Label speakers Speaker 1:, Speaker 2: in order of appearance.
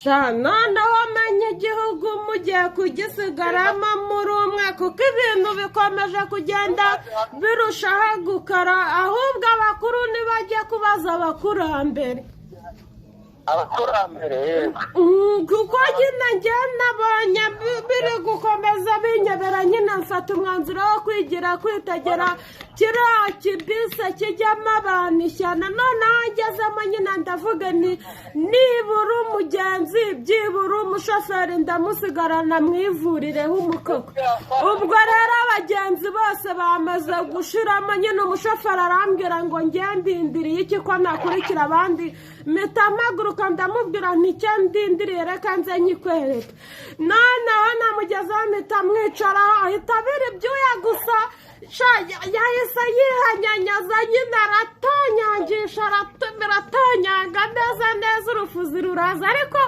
Speaker 1: Sha, noneho menye igihugu mugiye kugisigaramo muri umwe, kuko ibintu bikomeje kugenda birushaho gukara. Ahubwo abakuru ntibajye kubaza abakurambere.
Speaker 2: Abakurambere, yego.
Speaker 1: Kuko nyine njye nabonye biri gukomeza binyobera, nyine mfata umwanzuro wo kwigira kwitegera kiriya kibise kijyamo abantu ishyano. Noneho ngezemo nyine ndavuga nti nibura umugenzi, byibura umushoferi ndamusigarana mwivurireho umukoko. Ubwo rero abagenzi bose bamaze gushiramo, nyine umushoferi arambwira ngo njye ndindiriye iki ko nakurikira abandi? Mpita mpaguruka, ndamubwira nti icyo ndindiriye reka nze nyikwereke. Noneho namugezeho, mpita mwicaraho, ahita abira ibyuya gusa. Sha, yahise yihanyanyaza nyine, aratonyangisha, biratonyanga neza neza, urufuzi ruraza ariko.